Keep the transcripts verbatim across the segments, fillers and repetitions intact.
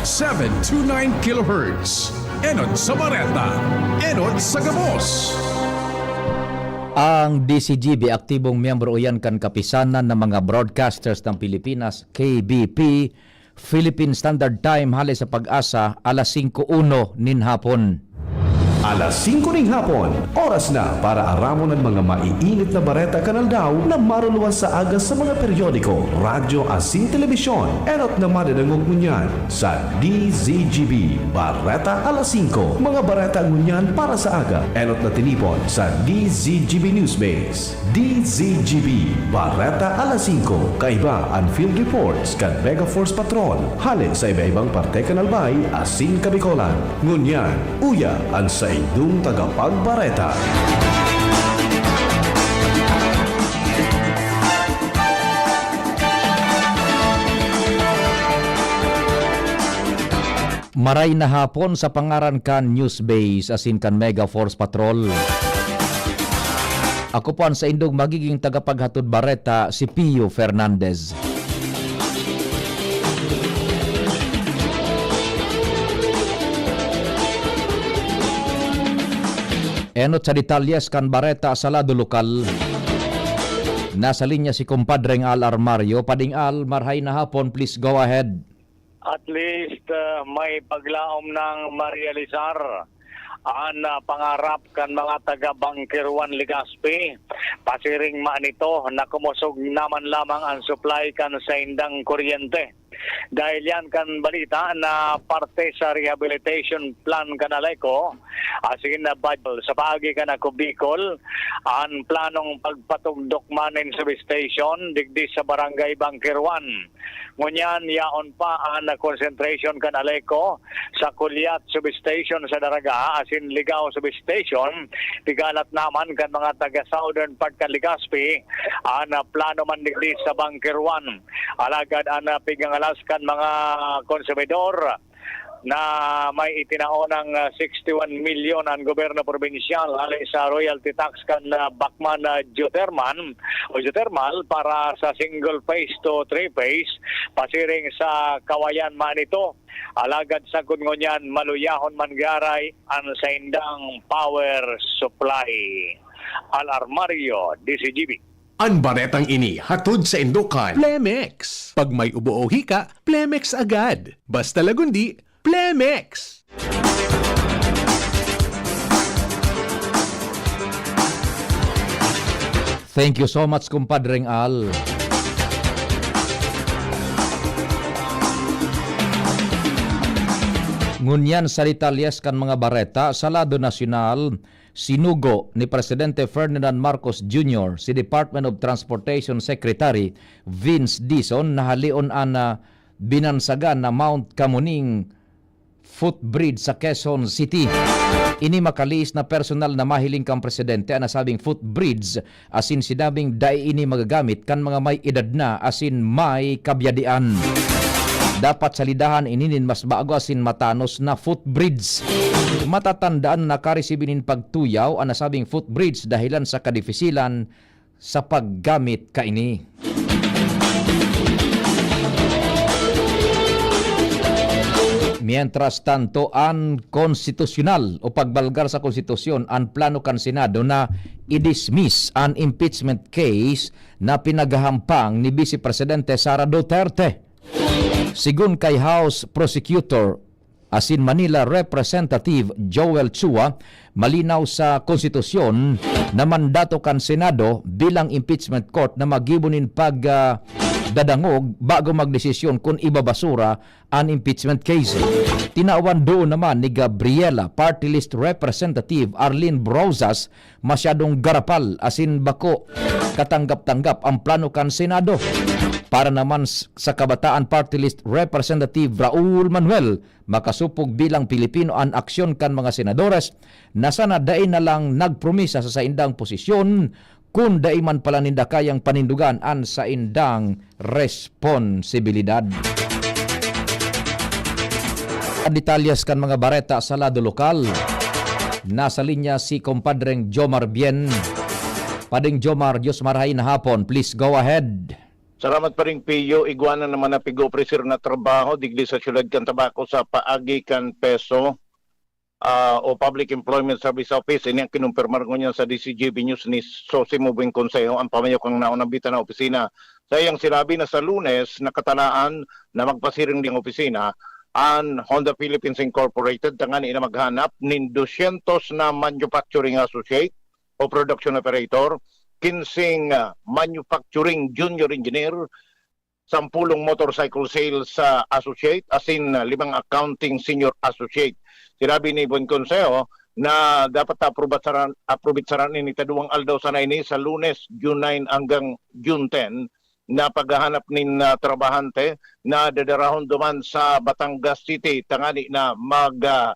Seven two nine kilohertz. Enot sa bareta, enot sa gabos. Ang D Z G B, aktibong miyembro iyan kan Kapisanan ng mga Broadcasters ng Pilipinas, K B P, Philippine Standard Time, hale sa Pag-asa, alas singko uno nin hapon. Alas singko ning hapon, oras na para aramon an mga maiinit na bareta kan aldaw na maruluwas sa aga sa mga periodiko, radyo asin telebisyon. Enot na madadangog ngunyan sa D Z G B Bareta alas singko. Mga bareta ngunyan para sa aga, enot na tinipon sa D Z G B Newsbase. D Z G B, Bareta alas singko, kaiba an field reports kan Mega Force Patrol, hale sa iba-ibang parte kan Albay asin Kabicolan. Ngunyan, uya an saindong tagapagbareta. Maray na hapon sa pangaran kan Newsbase asin kan Mega Force Patrol. Ako po an saindong magiging tagapaghatod bareta, si Pio Fernandez. Enot sa detalles kan bareta sa lado lokal. Nasa linya si Kumpadreng Al Armario. Pading Al, marhay na hapon, please go ahead. At least, ah, may paglaom nang marealisar an, ah, pangarap kan mga taga Bangkeruan, Legazpi. Pasiring man nito na kumosog naman lamang ang supply kan saindang kuryente. Dahil yan kan balita na parte sa rehabilitation plan kan Aleco, asin na budget sa paagi kan Ako Bicol, an planong pagpatugdok man nin substation digdi sa Barangay Bangkeruan. Ngunyan, yaon pa an concentration kan Aleco sa Culiat Substation sa Daraga asin Ligao Substation. Pigalat naman kan mga taga southern part kan Legazpi an, ah, plano man digdi sa Bangkeruan. Alagad an, ah, pigangalas kan mga konsumidor na may itinao ng, ah, sixty-one milyon an gobyerno probinsyal hale sa royalty tax kan, ah, Bacman, ah, geothermal o geothermal para sa single phase to three phase pasiring sa Kawayan man ito. Alagad sagkod ngunyan, maluyahon man giraray an saindang power supply. Al Armario, D Z G B. An baretang ini hatod saindo kan Plemex. Pag may ubo o hika, Plemex agad. Basta Lagundi, Plemex! Thank you so much, Kumpadreng Al. Ngunyan sa detalles kan mga bareta, sa lado nasyonal, sinugo ni Presidente Ferdinand Marcos Junior si Department of Transportation Secretary Vince Dizon na haleon an, ah, binansagan na Mount Kamuning footbridge sa Quezon City. Ini makalihis na personal na mahiling kan presidente an nasabing footbridge asin sinabing dai ini magagamit kan mga may edad na asin may kabyadian. Dapat salidahan ini nin mas bago asin matanos na footbridge. Matatandaan na nakaresibi nin pagtuyaw an nasabing footbridge dahelan sa kadifisilan sa paggamit kaini. Mientras tanto, an konstitusyonal o pagbalgar sa konstitusyon, an plano kan Senado na i-dismiss an impeachment case na pinaghahampang ni Vice Presidente Sara Duterte. Sigon kay House Prosecutor asin Manila Representative Joel Chua, malinaw sa konstitusyon na mandato kan Senado bilang impeachment court na maggibo nin pag, ah, dadangog bago magdesisyon kun ibabasura an impeachment case. Tinawan doon naman ni Gabriela Party List Representative Arlene Brosas masyadong garapal asin bako katanggap-tanggap ang plano kan Senado. Para naman s-, sa Kabataan Party List Representative Raul Manuel, makasupog bilang Pilipino an aksyon kan mga senadores na sana dai na lang nagpromisa sa saindang posisyon kun dai man pala ninda kayang panindogan an saindang responsibilidad. Detalyes kan mga bareta sa lado lokal. Nasa linya si Kumpadreng Jomar Bien. Pading Jomar, Diyos marahay na hapon. Please go ahead. Salamat pa rin, Pio. Igwa na naman na pig-opreser na trabaho digdi sa siyudad kan Tabaco sa paagi kan PESO, ah, o Public Employment Service Office. Ini ang kinumpirmar ngunyan sa D C G B News ni Sosimo Bueng Consejo, ang pamayo kan naunang bita na opisina. Sa iyang sinabi na sa Lunes, nakatalaan na magpasiring ding opisina an Honda Philippines Incorporated tangani na maghanap nin dosyentos na manufacturing associate o production operator, kinseng, ah, manufacturing junior engineer, sampulong motorcycle sales, ah, associate, asin, ah, limang accounting senior associate. Sinabi ni Bueng Consejo na dapat na aprubat saran, aprubit saran ini ta duwang aldaw sana ini, sa Lunes, June nine hanggang June ten, na paghahanap nin, ah, trabahante na dadarahon duman sa Batangas City tangani na mag, ah,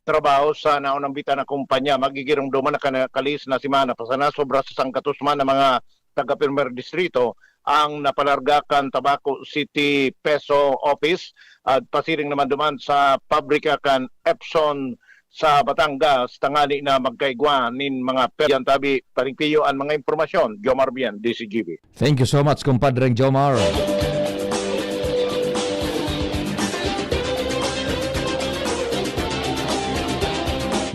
trabaho sa naunang bita na kumpanya. Magigirong duman na kana-, kalis na semana pa sana, sobra sa sangkatos man na mga taga Primer Distrito ang napalarga kan Tabaco City PESO Office at pasiring naman duman sa pabrika kan Epson sa Batangas tangani na magkaigwa nin mga pe-, yan tabi, Paring Pio, an mga impormasyon. Jomar Bien, D C G B. Thank you so much, Compadre Jomar.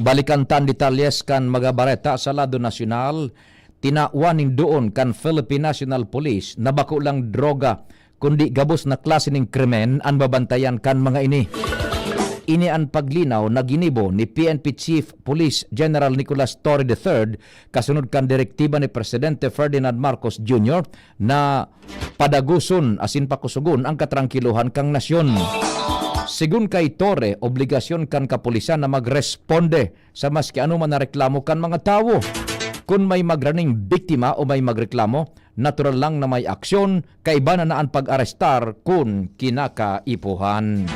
Balikan tan detalyes kan mga bareta sa lado nasyonal. Tinawan nin doon kan Philippine National Police na bako lang droga, kundi gabos na klase nin krimen an babantayan kan mga ini. Ini an paglinaw na ginibo ni P N P Chief Police General Nicolas Torre the third, kasunod kan direktiba ni Presidente Ferdinand Marcos Junior na padagoson asin pakusogon ang katrangkilohan kan nasyon. Sigon kay Torre, obligasyon kan kapulisan na magresponde sa maski anoman na reklamo kan mga tawo. Kun may magraning biktima o may magreklamo, natural lang na may aksyon, kaiba na na an pag-arestar kun kinakaipuhan.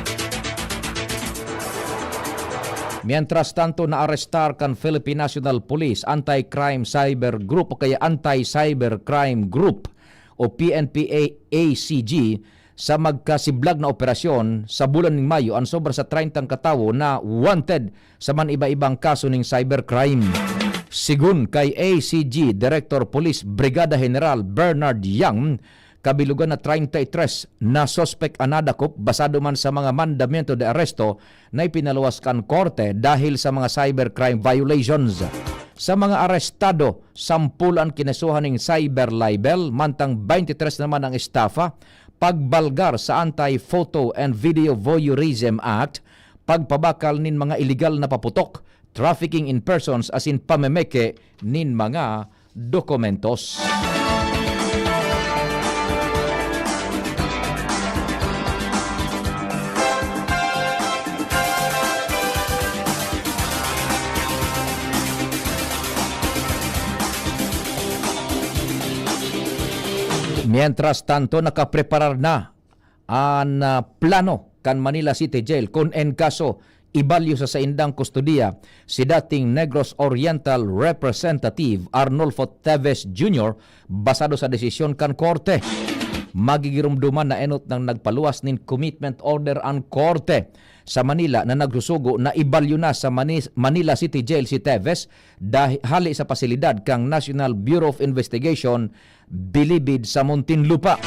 Mientras tanto, naarestar kan Philippine National Police Anti-Crime Cyber Group o kaya Anti-Cybercrime Group o P N P A C G sa magkasiblag na operasyon sa bulan nin Mayo an sobra sa treintang katawo na wanted sa man-iba-ibang kaso ning cybercrime. Sigon kay A C G Director Police Brigada General Bernard Yang, kabilugan na treinta y tres na suspek an nadakop basado man sa mga mandamiento de arresto na ipinaluwas kan korte dahil sa mga cybercrime violations. Sa mga arestado, sampol an kinasuhan ning cyber libel, mantang twenty-three naman ang estafa, pagbalgar sa Anti-Photo and Video Voyeurism Act, pagpabakal nin mga iligal na paputok, trafficking in persons asin pamemeke nin mga dokumentos. Mientras tanto, nakapreparar na an, ah, plano kan Manila City Jail kun en kaso ibalyo sa saindang kustodiya si dating Negros Oriental Representative Arnulfo Teves Junior basado sa desisyon kan korte. Magigiromdoman na enot nang nagpaluwas nin commitment order an korte sa Manila na nagsusugo na ibalyo na sa Mani-, Manila City Jail si Teves dahi-, hali sa pasilidad kan National Bureau of Investigation bilibid sa Muntinlupa.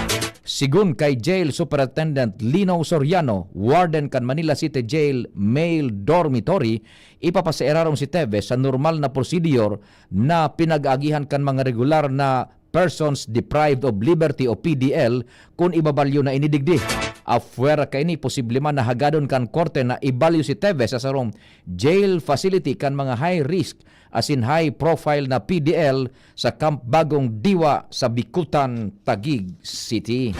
Sigon kay Jail Superintendent Lino Soriano, warden kan Manila City Jail Male Dormitory, ipapasairarom si Teves sa normal na prosedyor na pinag-aagihan kan mga regular na Persons Deprived of Liberty o P D L kun ibabalyo na ini digdi. Apwera kaini, posible man na hagadon kan korte na ibalyo si Teves sa sarong jail facility kan mga high risk asin high profile na P D L sa Camp Bagong Diwa sa Bicutan, Taguig City.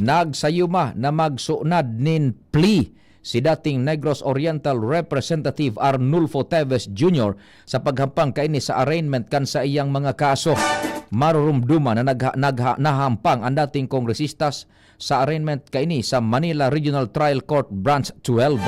Nagsayuma na magsunad nin plea si dating Negros Oriental Representative Arnulfo Teves Junior sa paghampang kaini sa arraignment kan saiyang mga kaso. Marurumduman na nagha-, nagha-, nahampang ang dating kongresistas sa arraignment kaini sa Manila Regional Trial Court Branch twelve.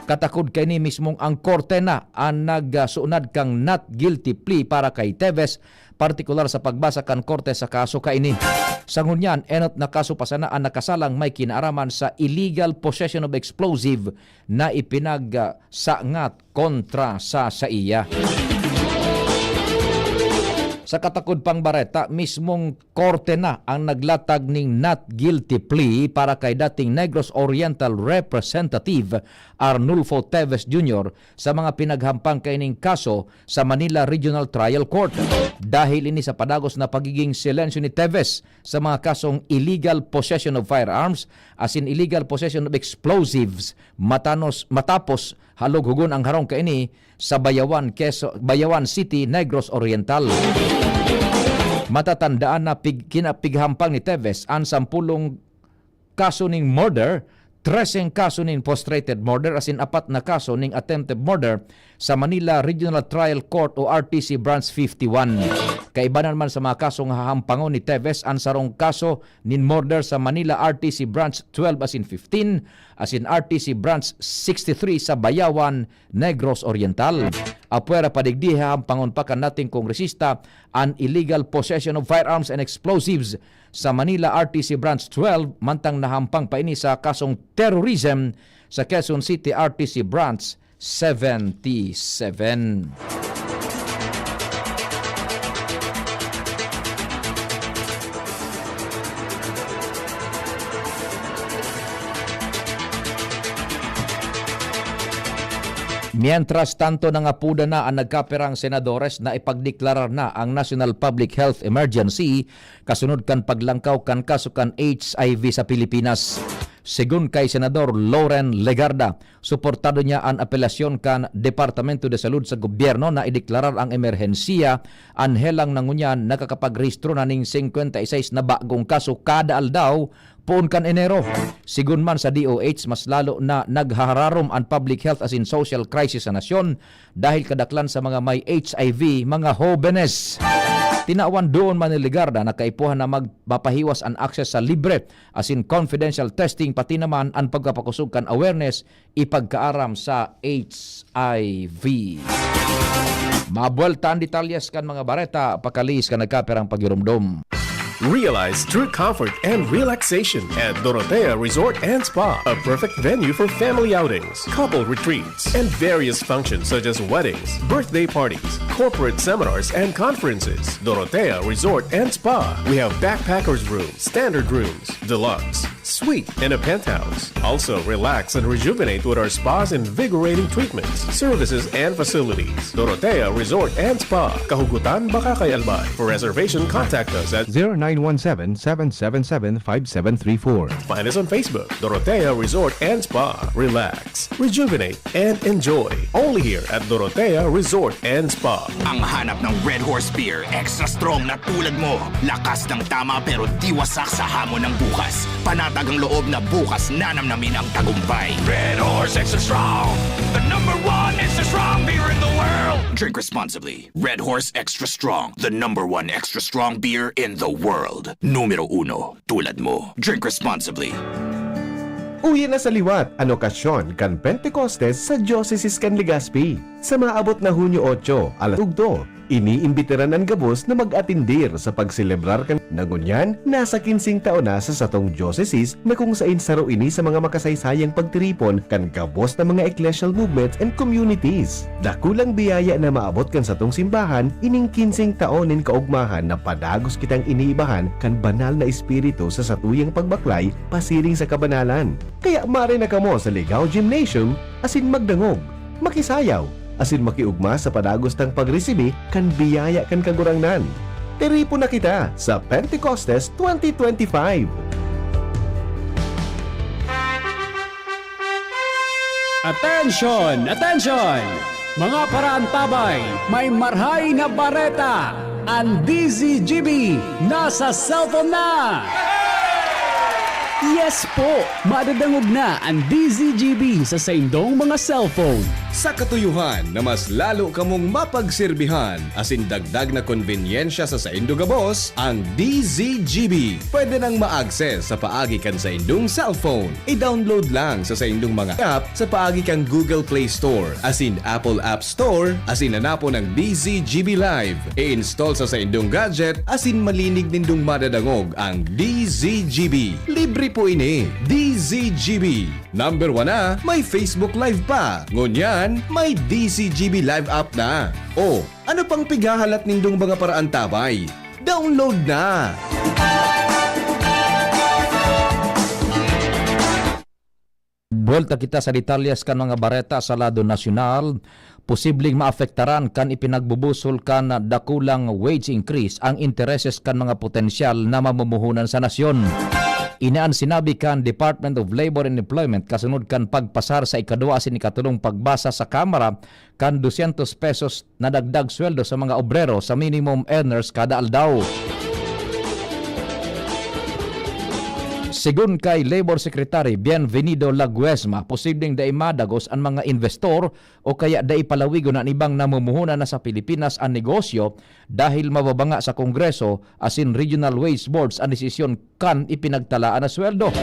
Katakod kaini mismong ang korte na ang nagsunad kang not guilty plea para kay Teves, partikular sa pagbasa kan korte sa kaso kaini. Sa ngunyan, enot na kaso pa sana ang nakasalang may kinaaraman sa illegal possession of explosive na ipinagsangat kontra sa saiya. Sa katakod pang bareta, mismong korte na ang naglatag ning not guilty plea para kay dating Negros Oriental Representative Arnulfo Teves Junior sa mga pinaghampang kaining kaso sa Manila Regional Trial Court. Dahil ini sa padagos na pagiging silensyo ni Teves sa mga kasong illegal possession of firearms, asin illegal possession of explosives, matanos, matapos halughugon ang harong kaini sa Bayawan, Quezon, Bayawan City, Negros Oriental. Matatandaan na pig-, kinapighampang ni Teves an sampulong kaso ning murder, treseng kaso ning frustrated murder, asin apat na kaso ning attempted murder sa Manila Regional Trial Court o R T C Branch fifty-one. Kaiba na naman sa mga kasong hahampangon ni Teves an sarong kaso nin murder sa Manila R T C Branch twelve asin fifteen, asin R T C Branch sixty-three sa Bayawan, Negros Oriental. Apwera pa digdi, hahampangon pa kan dating kongresista an illegal possession of firearms and explosives sa Manila R T C Branch twelve, mantang nahampang pa ini sa kasong terrorism sa Quezon City R T C Branch seventy-seven. Mientras tanto, nangapoda na an nagkapirang senadores na ipagdeklarar na ang National Public Health Emergency kasunod kan paglangkaw kan kaso kan H I V sa Pilipinas. Segun kay Senador Loren Legarda, suportado niya an apelasyon kan Departamento de Salud sa gobyerno na ideklarar ang emerhensiya. An helang na ngunyan nakakapagrehistro na nin singkwenta y seis na bagong kaso kada aldaw poon kan Enero. Segun man sa D O H, mas lalo na naghahararom an public health asin social crisis sa nasyon dahil kadaklan sa mga may H I V, mga hobenes. Tinawan duon man ni Legarda na kaipuhan na mag-, mapahiwas an access sa libre asin confidential testing, pati naman an pagpapakosog kan awareness ipagkaaram sa H I V. Mabuwelta an detalyes kan mga bareta, pakalihis kan nagkapirang pagiromdom. Realize true comfort and relaxation at Dorotea Resort and Spa, a perfect venue for family outings, couple retreats, and various functions such as weddings, birthday parties, corporate seminars, and conferences. Dorotea Resort and Spa. We have backpackers room, standard rooms, deluxe, suite, and a penthouse. Also, relax and rejuvenate with our spa's invigorating treatments, services, and facilities. Dorotea Resort and Spa, Kahugutan, Bacacay, Albay. For reservation, contact us at zero nine one seven, seven seven seven, five seven three four. Find us on Facebook, Dorotea Resort and Spa. Relax, rejuvenate, and enjoy. Only here at Dorotea Resort and Spa. Ang hanap ng Red Horse Beer, extra strong na tulad mo. Lakas ng tama pero di wasak sa hamon ng bukas. Panatag ang loob na bukas nanamnamin ang tagumpay. Red Horse Extra Strong, the number one extra strong beer in the world. Drink responsibly. Red Horse Extra Strong, the number one extra strong beer in the world. Numero uno, tulad mo. Drink responsibly. Uya na sa liwat an okasyon kan Pentecostes sa Diocese kan Legazpi. Sa maabot na Hunyo otso, alas ugto, iniimbitaran an gabos na mag-atendir sa pagselebrar kan, na ngunyan nasa kinseng taon na sa satong diocese, na kung saen saro ini sa mga makasaysayang pagtiripon kan gabos na mga ecclesial movements and communities. Dakulang biyaya na maabot kan satong simbahan ining kinseng taon nin kaogmahan na padagos kitang iniibahan kan Banal na Espiritu sa satuyang pagbaklay pasiring sa kabanalan. Kaya maray na kamo sa Ligao Gymnasium asin magdangog, makisayaw, asin makiugma sa padagos tang pagresibi kan biyaya kan Kagurangnan. Tiripon na kita sa Pentecostes twenty twenty-five! Attention! Attention! Mga paraantabay, may marhay na bareta! An D Z G B nasa cellphone na! Yes po! Madadangog na an D Z G B sa saindong mga cellphone. Sa katuyohan na mas lalo kamong mapagserbihan asin dagdag na konbenyensya sa saindo gabos, ang D Z G B pwede nang ma-access sa paagi kan saindong cellphone. I-download lang sa saindong mga app sa paagi kan Google Play Store asin Apple App Store asin hanapon ang D Z G B Live. I-install sa saindong gadget asin malinig nindong madadangog ang D Z G B. Libre po ini, D Z G B. Number one na, may Facebook Live pa. Ngunyan, may D Z G B Live app na. O, ano pang pighahalat nindong mga paraantabay? Download na! Buwelta kita sa detalyes kan mga bareta sa lado nasyonal. Posibleng maapektaran kan ipinagbubusol kan dakulang wage increase ang intereses kan mga potensyal na mamumuhunan sa nasyon. Ini an sinabi kan Department of Labor and Employment kasunod kan pagpasar sa ikadwa asin ikatolong pagbasa sa Kamara kan dosyentos pesos na dagdag sweldo sa mga obrero sa minimum earners kada aldaw. Segun kay Labor Secretary Bienvenido Laguesma, posibleng dai madagos an mga investor o kaya dai palawigon an ibang namumuhunan na sa Pilipinas an negosyo dahil mababanga sa Kongreso asin regional wage boards an desisyon kan ipinagtalaan na sweldo.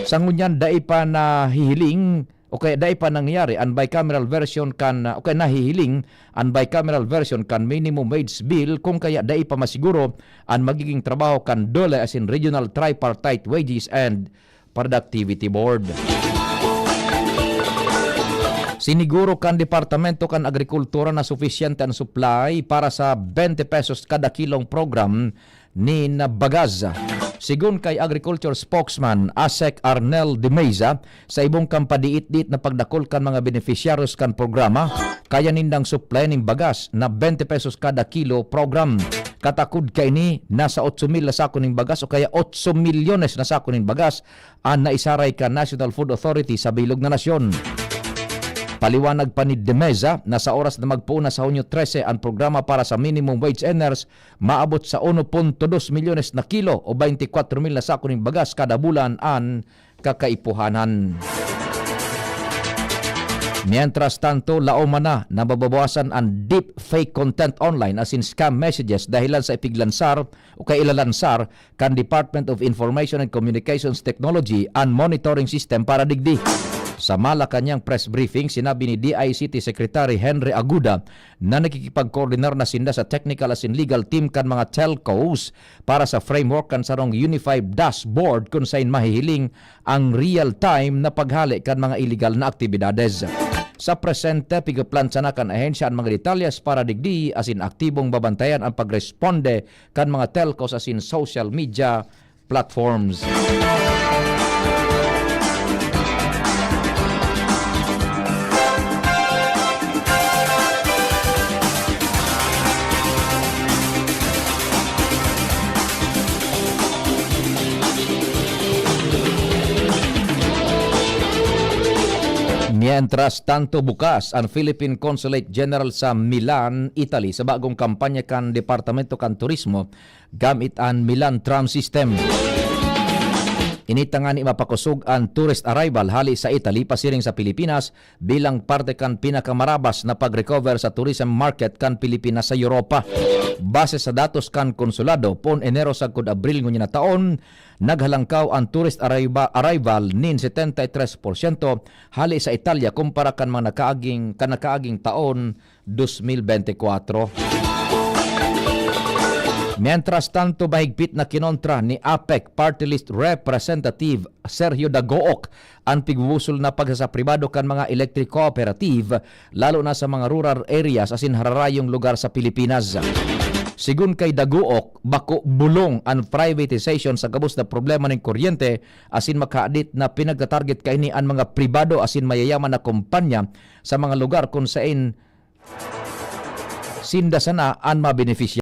Sa ngunyan, dai pa nahihiling o kaya dai pa nangyari an bicameral version kan, o kaya nahihiling an bicameral version kan minimum wage bill, kung kaya dai pa masiguro an magiging trabaho kan DOLE asin Regional Tripartite Wages and Productivity Board. Siniguro kan Departamento kan Agrikultura na sufisyente an supply para sa twenty pesos kada kilong program nin bagas. Segun kay Agriculture Spokesman Asek Arnel de Meza, sa ibong kan padiit-diit na pagdakul kan mga benepisyaryos kan programa, kaya nindang supply nin bagas na twenty pesos kada kilo program. Katakod kaini, nasa otso mil na sako nin bagas o kaya otso milyones na sako nin bagas an naisaray kan National Food Authority sa bilog na nasyon. Paliwanag pa ni De Meza na sa oras na magpoon na sa Hunyo trese an programa para sa minimum wage earners, maabot sa uno punto dos milyones na kilo o twenty-kwatro mil na sako nin bagas kada bulan an kakaipuhanan. Mientras tanto, laom man na nababawasan an deepfake content online asin scam messages dahilan sa ipiglansar o kaya ilalansar kan Department of Information and Communications Technology an monitoring system para digdi. Sa Malacañang press briefing, sinabi ni D I C T Secretary Henry Aguda na nakikipagkoordinar na sinda sa technical asin legal team kan mga telcos para sa framework kan sarong unified dashboard kun saen mahihiling ang real-time na paghale kan mga iligal na aktibidades. Sa presente, pigaplan sana kan ahensya an mga detalyes para digdi asin aktibong babantayan an pagresponde kan mga telcos asin social media platforms. Mientras tanto, bukas an Philippine Consulate General sa Milan, Italy, sa bagong kampanya kan Departamento kan Turismo gamit an Milan Tram System. Ini tangani mapakosog an tourist arrival hale sa Italy pasiring sa Pilipinas bilang parte kan pinakamarabas na pag-recover sa tourism market kan Pilipinas sa Europa. Base sa datos kan konsulado, poon Enero sagkod Abril ngunyan na taon, naghalangkaw an tourist arriva-, arrival nin setenta y tres porsyento hale sa Italia kumpara kan mga nakaaging, kan nakaaging taon, dos mil bente kwatro. Mientras tanto, mahigpit na kinontra ni APEC Party List Representative Sergio Dagook an pigbubusol na pagsasapribado kan mga electric cooperative, lalo na sa mga rural areas asin hararayong lugar sa Pilipinas. Sigon kay Dagook, bako bulong an privatization sa gabos na problema nin kuryente asin makahadit na pinagtatarget kaini an mga pribado asin mayayaman na kompanya sa mga lugar kun saen sinda sana an mabenepisya.